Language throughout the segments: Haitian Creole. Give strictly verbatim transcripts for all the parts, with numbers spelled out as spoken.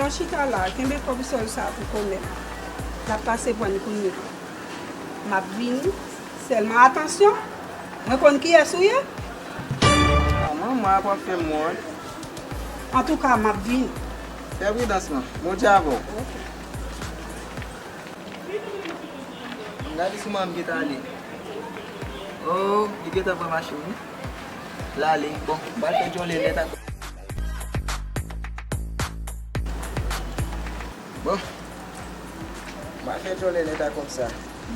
Mwen chita la, kenbe kòb sòl sa pou kòmè. L ap pase pran kounye a. M ap vini. Sèlman atansyon, mwen konn kiyès ou ye. A, manman, apa w ap fè m wont? Antouka, m ap vini. Fè pridans, man. Bondye avè w. Ok. Gade si manman m gentan ale. Oh, li gentan pran machin wi. L ale. Bon, m pral fè djòlè nèt ak. Bon. M pral fè djòlè nèt ak kòb sa.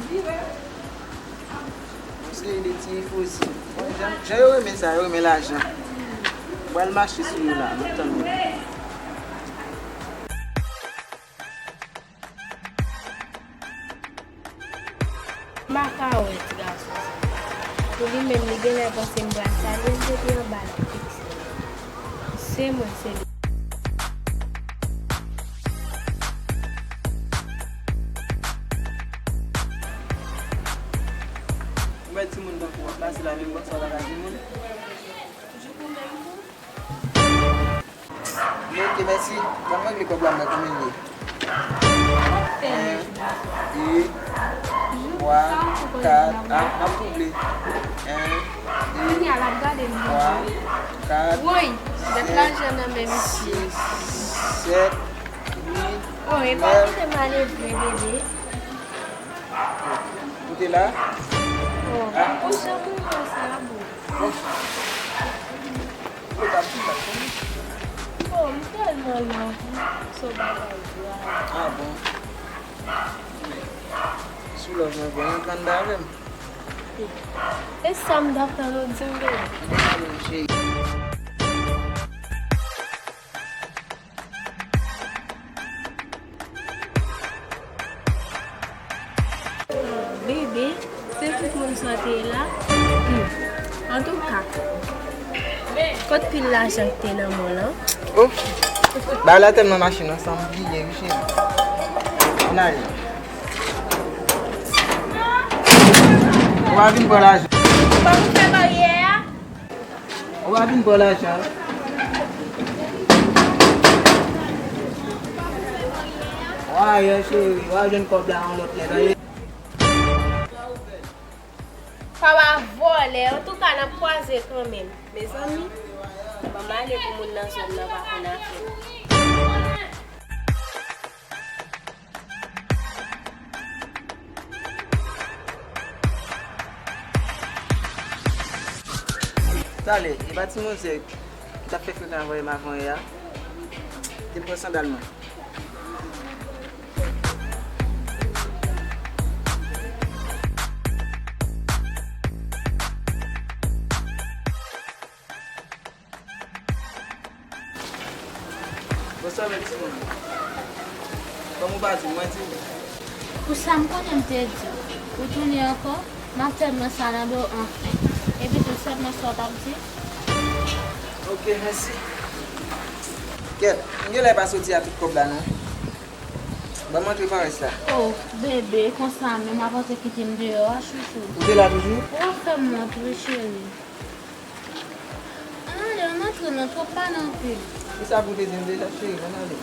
Yon seri de ti enfo osi. Bon, jan, jan yo renmen sa, yo renmen lajan. M pral mache sou yo la, m ap tann yo. M pa ka wè ti gason sa. Pou li menm, li genlè panse m pral salye l depi anba la fiks. Se mwen, se li. Ou wè timoun tankou w ap pase la, menm bòs la pa ka timoun. Toujou pou menm kou. Ok, mèsi. Ban mwen regle kòb la, mwen konbyen l ye. Fè de, twa, kat, a, m ap double. En, de, twa, kat, senk, sis, sèt, uit, nèf. Oh, e pa kite m ale vre, bebe. Ou te la? Oh, ah. Ou jan moman sa bon. Bon, m tèlman love ou, se yon bagay grav. Ah bon? Sou love mwen bon, antre anndan avè m. E sa m t ap tann ou di m, bebe. Cheri. Bebe, se tout moun sa te ye la? Hmm. Antouka, kot pil lajan ki te nan men w lan? Oh, bagay la tèlman mache nan san m bliye wi, cheri. N ale. Ou pa vin pran lajan. Ou pa pou fè baryè a? Ou pa vin pran lajan. Wa ye cheri, w a jwenn kòb la yon lòt lè, tande. Papa vòlè, antouka n ap kwaze kanmenm. Mezanmi, ban m ale pou moun nan zòn nan pa konn afè m. Talè, e pa ti manzè ki t ap fè frekan avè m avan yè a? Te pran sandal mwen. Bonswa, men timoun. Kòm ou pa di m, mwen di w. Pou sa m konnen m te di w. Ou tounen ankò? M ap fè mwen sa nan do anfen. Epi tou, sèlman sa w t ap di? Ok, mèsi. Kèt, m genlè pa soti a tout kòb la, non. Ban m antre parès la. Oh, bebe, konsa menm, w ap antre kite m deyò a, chouchou. Ou te la toujou? W ap fè m wont, wi, cheri. Ann ale, ann antre non, twòp pale anpil. Se sa pou w te di m deja, cheri, ann ale.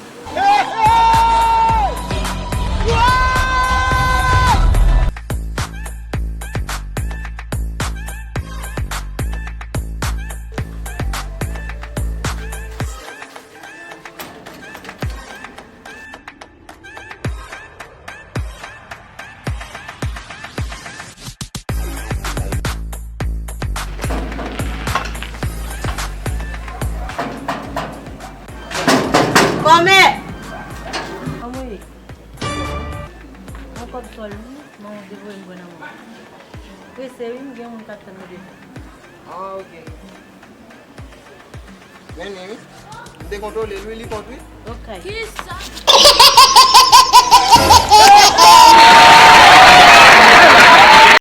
Kòmè! Kòman w ye? Mwen kòb sòl wi, manman te voye m pran nan men w. Prese wi, m gen moun k ap tann mwen devan. Ah, ok. Men li wi. M te kontwole l wi, li kont wi. Ok. Kisa?